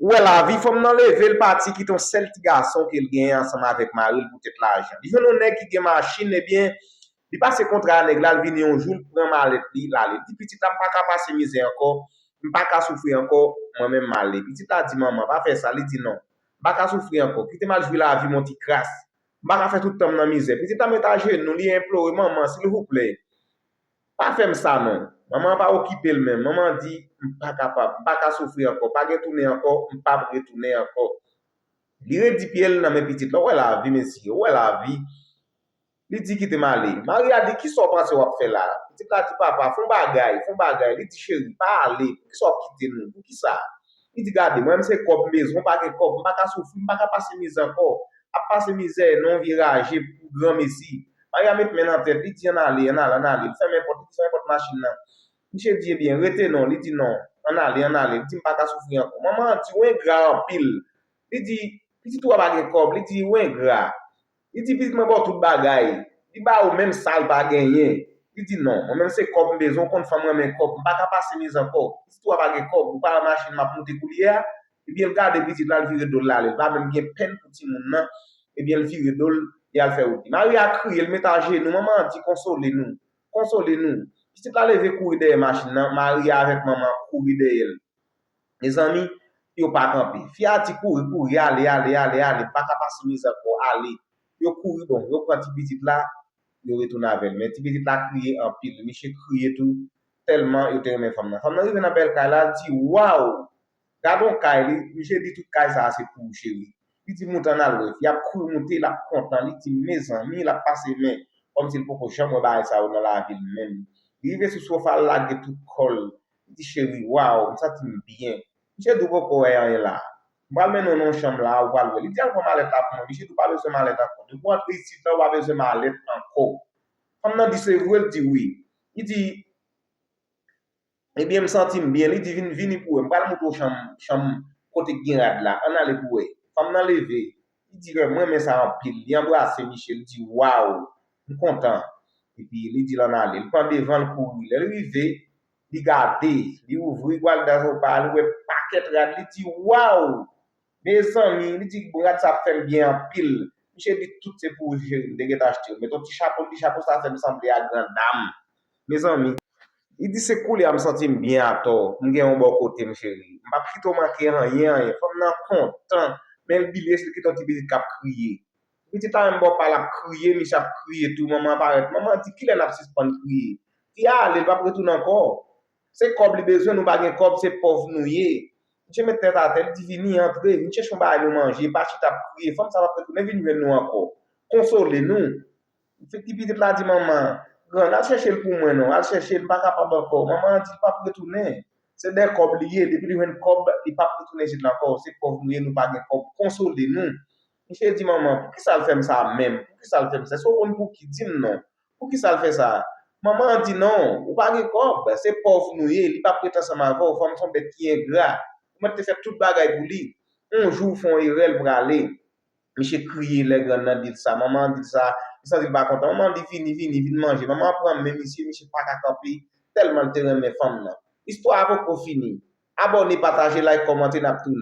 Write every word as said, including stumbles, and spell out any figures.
Ou wè lavi, fanm nan leve, l pati kite yon sèl ti gason ke l genyen ansanm avèk mari l poutèt lajan. Li jwenn yon nèg ki gen machin, ebyen, li pase kontra a nèg la, l vini yon jou, l pran malèt li, l ale. Li di, "Pitit la, m pa ka pase mizè ankò, m pa ka soufri ankò, mwen menm m ale." Pitit la di, "Manman, pa fè sa." Li di, "Non, m pa ka soufri ankò. Kite m al jwi lavi m yon ti kras. M pa ka fè tout tan m nan mizè." Pitit la met ajenou, li enplore, "Manman, silvouplè, pa fè m sa non." Manman an pa okipe l menm. Manman an di, "M pa kapab, m pa ka soufri ankò, pa gen tounen ankò, m p ap retounen ankò." Li redi pye l nan men pitit la. Ou wè lavi, mesye, ou wè lavi. Li di, "Kite m ale." Mari a di, "Kisa w panse w ap fè la?" Pitit la di, "Papa, fè yon bagay, fè yon bagay." Li di, "Cheri, pa ale. Poukisa w ap kite nou? Poukisa?" Li di, "Gade, mwen menm se kòb m bezwen, m pa gen kòb, m pa ka soufri, m pa ka pase mizè ankò. Ap pase mizè nan yon vye raje pou granmesi." Mari a met men nan tèt, li di, "Ann ale, ann ale, ann ale." Li fèmen pòt, li di, "Fèmen pòt machin nan." Misye di, "Ebyen, rete non." Li di, "Non, ann ale, ann ale." Li di, "M pa ka soufri ankò." Manman an di, "Ou engra anpil." Li di, "Pitit ou a pa gen kòb." Li di, "Ou engra." Li di, "Pitit mwen ba w tout bagay." Li ba ou menm sa l pa genyen. Li di, "Non, mwen menm se kòb m bezwen, ou konn fanm renmen kòb, m pa ka pase mizè ankò. Pitit ou a pa gen kòb, ou pa wè machin m ap moute koulye a?" Ebyen, l gade pitit la, l vire do l, l ale. L pa menm gen pèn pou timoun nan. Ebyen, l vire do l, li al fè wout li. Mari a kriye, l met ajenou. Manman an di, "Konsole nou, konsole nou." Pitit la leve kouri dèyè machin nan. Mari a avèk manman an kouri dèyè l. Mezanmi, yo pa kanpe. Fi a di, "Kouri, kouri, ale, ale, ale, ale. M pa ka pase mizè ankò, ale." Yo kouri, bon, yo pran ti pitit la, yo retounen avè l. Men ti pitit la kriye anpil. Misye kriye tou, tèlman yo te renmen fanm nan. Fanm nan rive nan bèl kay la, l di, "Waw! Gade yon kay." Li, misye di, "Tout kay sa a se pou ou, cheri." Li di, "Moute, ann al wè." Fi a ap kouri moute, l ap kontan. Li di, "Mezanmi," l ap pase men, kòmsi l poko janm wè bagay sa yo nan lavi l menm. Li rive sou sofa, l lage tout kò l. Li di, "Cheri, waw, m santi m byen." Misye di, "Ou poko wè anyen la. M pral mennen w nan yon chanm la, ou pral wè." Li di, "Al pran malèt la pou mwen." Misye di, "Ou pa bezwen malèt ankò. Depi w antre isit la, ou pa bezwen malèt ankò." Fanm nan di, "Se vre?" L di, "Wi." Li di, "Ebyen, m santi m byen." Li di, "Vin, vini pou wè. M pral montre w chanm, chanm kote k gen rad la. Ann ale pou wè." Fanm nan leve. Li di, "Mwen renmen sa anpil." Li anbrase Michel, li di, "Waw, m kontan." Epi li di l ann ale. Li pran devan, l kouri. Lè l rive, li gade, li ouvri gwalda sofa a, li wè pakèt rad, li di, "Waw! Mezanmi," li di, "bon, rad sa ap fè m byen anpil." Misye di, "Tout se pou ou, cheri, m te gentan achte yo." Met yon ti chapo, li di, "Chapo sa fè m sanble ak gran dam." Mezanmi, li di, "Se koulye a m santi m byen atò, m gen yon bò kote m, cheri. M p ap kite w manke anyen, anyen." Fanm nan kontan, men l bliye si l kite yon ti pitit k ap kriye. Pitit la menm bò pa l ap kriye, misye ap kriye tou, manman an parèt. Manman an di, "Kilè n ap sispann kriye? Fi a ale, l p ap retounen ankò. Se kòb li bezwen, nou pa gen kòb, se pòv nou ye." Misye met tèt atè, li di, "Vini, antre, vin chèche yon bagay nou manje, pa chita ap kriye. Fanm sa p ap retounen vin jwenn nou ankò. Konsole nou." Ti pitit la di manman an, "Grann, al chèche l pou mwen non, al chèche l, m pa kapab ankò." Manman an di l p ap retounen. Se dèyè kòb li ye, depi li jwenn kòb, li p ap retounen isit la ankò. Se pòv nou ye, nou pa gen kòb, konsole nou. Misye di manman an, "Poukisa l fè m sa menm? Poukisa l fè m sa? Èske w konn pou ki? Di m non. Poukisa l fè sa?" Manman an di, "Non, ou pa gen kòb, se pòv nou ye, li p ap ret ansanm avè w, fanm se yon bèt ki engra. Ou mèt te fè tout bagay pou li. Yon jou ou fè yon erè, l prale." Misye kriye lè grann nan di l sa. Manman an di l sa, li santi l pa kontan. Manman an di, "Vini, vini, vin manje." Manman an pran men misye, misye pa ka kanpe, tèlman l te renmen fanm nan. Istwa a poko fini. Abòne, pataje, like, kòmante, n ap tounen.